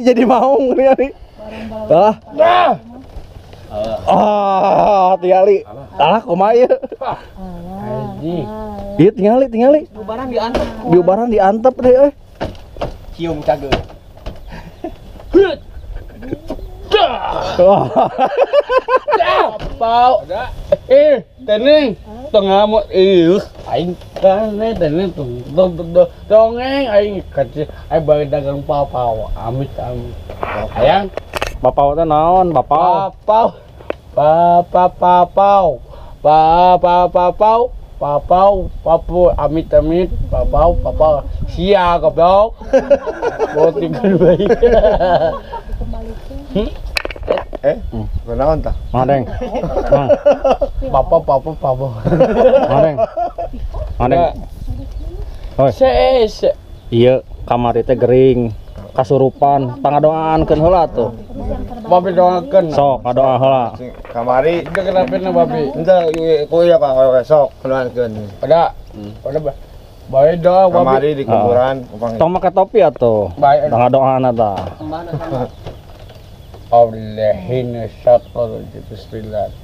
Jadi maung nih. Alah. Ah, tingali. Alah kumaha ieu? Anjing. Ieu tingali, tingali. Bubaran diantep. Diubaran diantep deh euy. Cium cageut. Pau. Eh, teneng. Tong ngamuk ih. Aing kane teneng tong dongeng aing kecil aing bari dagang pau-pau. Amit amit. Hayang Bapau teh naon? Bapau. Papau. Papau. Papau. Papau, papu, amit amit, papau, papau. Sia goblok. Botikeun bae. Eh, kunaon tah? Madeng. Papau, papu, papu. Madeng. Madeng. Oi. Se. Ieu kamari teh gering. Kasurupan, pangadoaankeun heula tuh. Babi doakeun. Sok ngadoa heula. Kamari Itu kenapa na babi? Henteu ku ieu ka sok keluarkeun. Ada. Ada bae doa babi. Kamari di kuburan upang. Tong make topi atuh. Bae ngadoana tah. Allahina syaitonir rajim. Bismillah.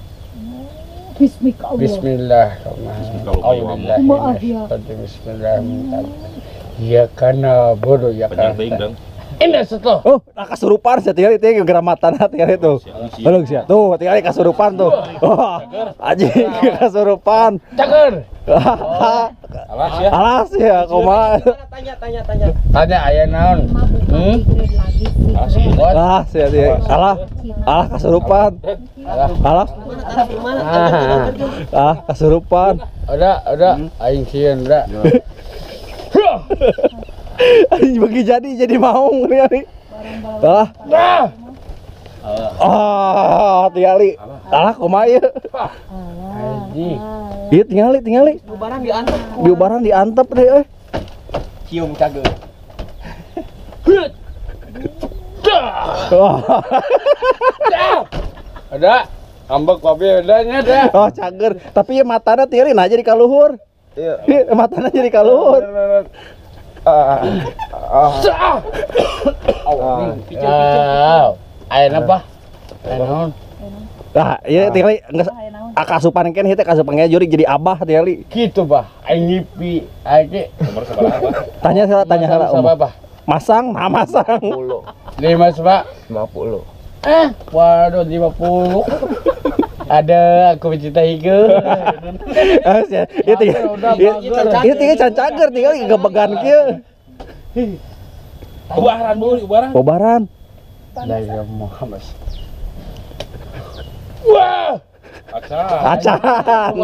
Bismillah. Bismillahirrahmanirrahim. Bismillahirrahmanirrahim. Ya kana bodoh ya kana. Ini setelah. Oh, nah kasurupan saya tinggal itu geramatana tinggal itu. Belum sih. Tuh, tinggal kasurupan tuh. Wah, anjing kasurupan. Cager. Alas ya. Alas ya, kumaha. Tanya tanya tanya. Tanya aya naon? Hmm? Alas ya, alah. Alah kasurupan. Alah. Ah, kasurupan. Udah, udah aing sieun udah. Anjing bagi jadi maung nih. Alah. Ah, tingali. Alah kumaha ieu? Anjing. Ieu tingali, tingali. Bubaran diantep. Diubaran diantep deh euy. Cium cageut. Ada ambek babi udah nya dah. Oh, cager. Tapi ieu matana tingali nah jadi kaluhur. Iya. Matana jadi kaluhur. Aya apa? Aya naon? Lah, ieu tingali geus kasupan keneh teh kasupan keneh jurig jadi abah tingali. Kitu bah, aing ngipi, aing ge. Umur sabaraha, Bah? Tanya heula, tanya heula umur. Sabaraha? Masang, nah masang. 50. 5 sebab 50. Eh, waduh 50. Ada aku mencintai ke. Ieu tinggal. Ieu tinggal can cager tinggal gebegan kieu. Ubaran bu, ubaran. Ubaran. La ilaha Muhammad. Wah. Acan. Acan.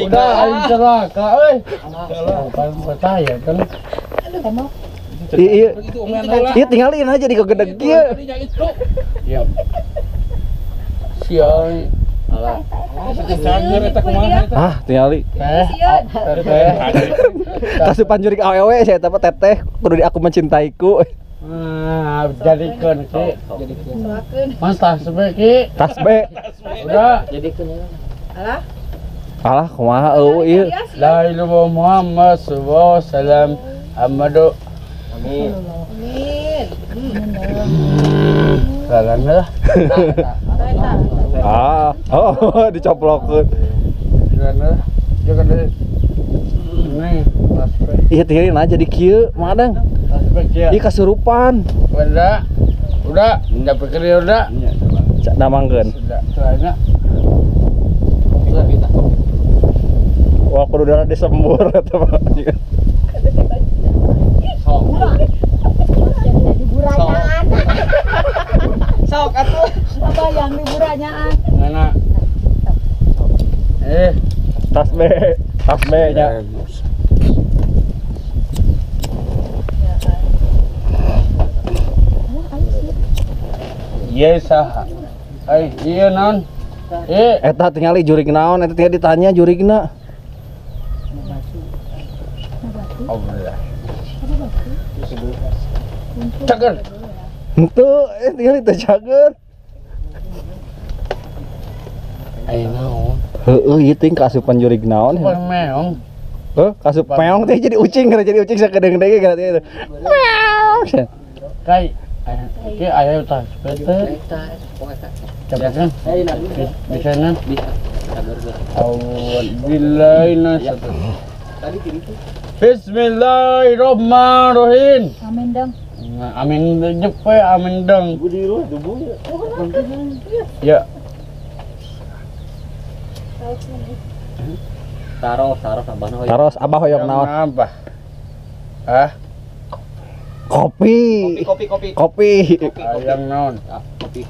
Udah aing celaka euy. Bukan percaya kan. Iya. Iya tinggalin aja di kegedeg kieu. Iya. Sia. Alah. Ah, tingali. Teteh. Kasupan jurig awewe saya eta teteh kudu di aku mencintaiku. Ah, jadikeun ki. Mas tas be ki. Tas be. Udah. Jadikeun. Alah. Alah kumaha eueuh ieu. La ilaha Muhammad sallallahu alaihi wasallam. Amadu. Amin. Amin. Salam lah. Ah, oh dicoplokeun. Gimana? Jangan deh. Nih, tas be. Iya tinggalin aja di kieu, Mang Adang. Tas be kieu. Iya kasurupan. Udah. Udah, enggak pikir udah. Damangkeun. Sudah, soalnya. Wah, kudu darah disembur eta mah. Sok. Liburanyaan. Sok atuh. Apa yang liburanyaan? Mana? Eh, tas B, tas B nya. Iya saha. Ai, iya naon? Eh, eta tingali jurig naon eta tinggal ditanya jurigna. Allah. Cager. Henteu, tinggal itu cager. Ai naon? Heueuh ieu teh kasupan jurig naon. Meong. Heuh, kasup meong teh jadi ucing, gara jadi ucing sakedeung deui gara itu. Meong. Kai Oke, ayo tas bete. Cepetan. Bisa nan? Bisa. Tadi kiri tuh. Bismillahirrahmanirrahim. Amin dong. Amin jepe, amin dong. Ya. Taros, abah hoyong. Taros, abah hoyong naon? Apa? Hah? Kopi. Kopi. Hayang naon? Kopi.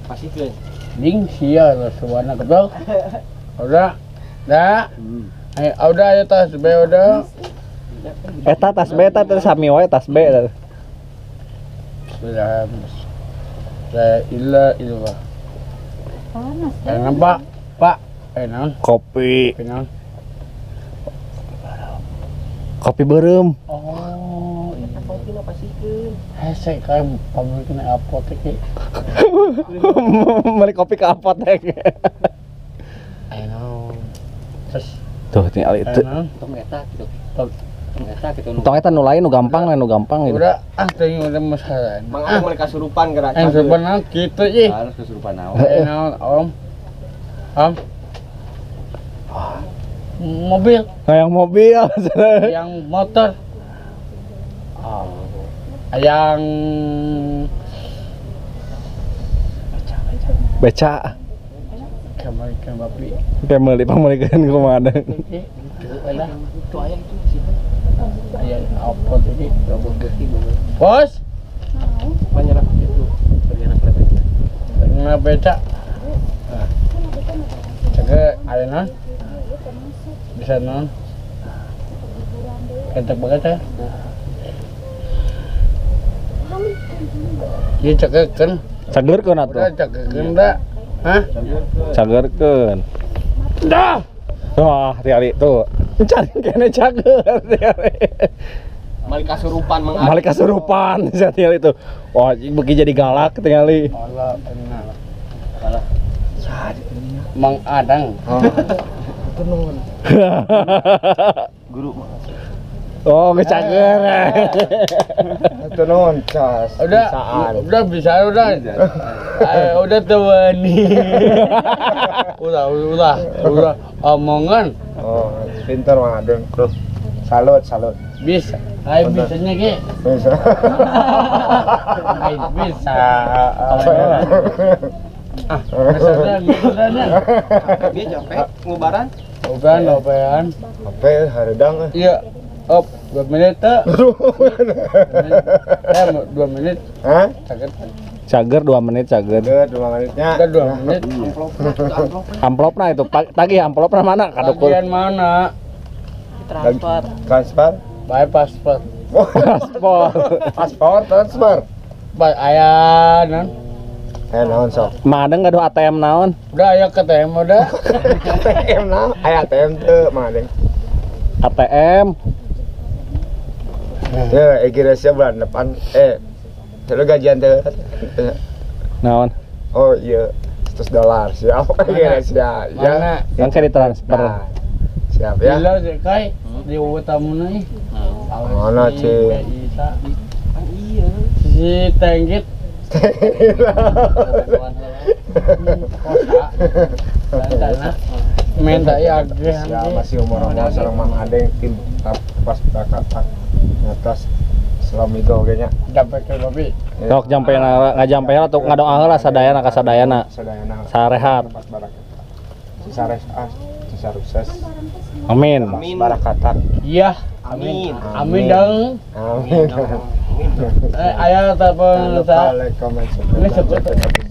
Pasifkeun. Ding sia suwana ketok. Udah. Dah. Ayo udah ayo tas B udah. Eta tas B eta teh sami wae tas B. Bismillah. La ilaha illallah. Panas. Pak, Pak. Naon? Kopi. Naon? Kopi beureum. Oh, eta kopi mah pasikeun. Hese kae pabrikna apotek e. Beli kopi ke apotek. Ayo naon. Terus tuh tinggal itu. Tong eta gitu. Tong Tong eta nu lain nu gampang lah, nu gampang gitu. Udah ah teuing udah masalah. Mang aku mulai kasurupan gerak. Kasurupan naon kitu ih. Harus kasurupan naon. Naon om. Om. Mobil. Yang mobil. Yang motor. Oh. Yang beca. Kemalikeun bapi. Kemeuli pamalikeun kumaha deung. Aya apa tadi? Bos. Menyerap itu. Bagian beca. Jaga aya naon? Bisa naon? Ketek banget ya. Ieu cageurkeun. Cageurkeun atuh. Udah cageurkeun da. Hah? Cageurkeun. Dah. Wah, tiali tuh. Cari kene cager tiali. Malik kasurupan Mang. Malik kasurupan sia tiali tuh. Wah, beuki jadi galak tingali. Allah enak. Alah. Mang Adang. Oh. Tenun. Guru makasih. Oh, kecager. Tenun cas. Udah bisa udah. Udah tuh nih. Udah omongan. Oh, pintar Mang Adeng. Salut. Bisa. Ayo bisanya ki. Bisa. Ayo bisa. Ah, bisa. Dia capek ngubaran. Ubaran. Capek hareudang. Iya. Op, 2 menit tuh. 2 menit. Hah? Cager. Cager 2 menit cager. 2 menitnya. 2 menit. Amplopna itu tagih amplopna mana? Kadukul. Tagihan mana? Transfer. Bae paspor. Paspor. Paspor transfer. Bae aya naon? Naon sok? Mang Adeng gaduh ATM naon? Udah aya ATM udah. ATM naon? Aya ATM teu Mang Adeng. ATM. Ya, kira-kira bulan depan terus gajian teh. Naon? Oh iya, $100 siap. Kira-kira ya. Yang kayak ditransfer. Nah, siap ya. Gila sih kai di utamuna ih. Mana sih? Iya. Si Tenggit. Minta ya ya masih umur-umur sareng Mang Adeng tim pas berangkat atas selamido oge nya. Jampe ke babi. Sok jampe ngajampe heula tuh ngadoa heula sadayana ka sadayana. Sadayana. Sarehat. Sisareh sisa sukses. Amin. Amin. Barakatan. Iya. Amin. Amin dong. Amin. Aya telepon Like, comment, subscribe.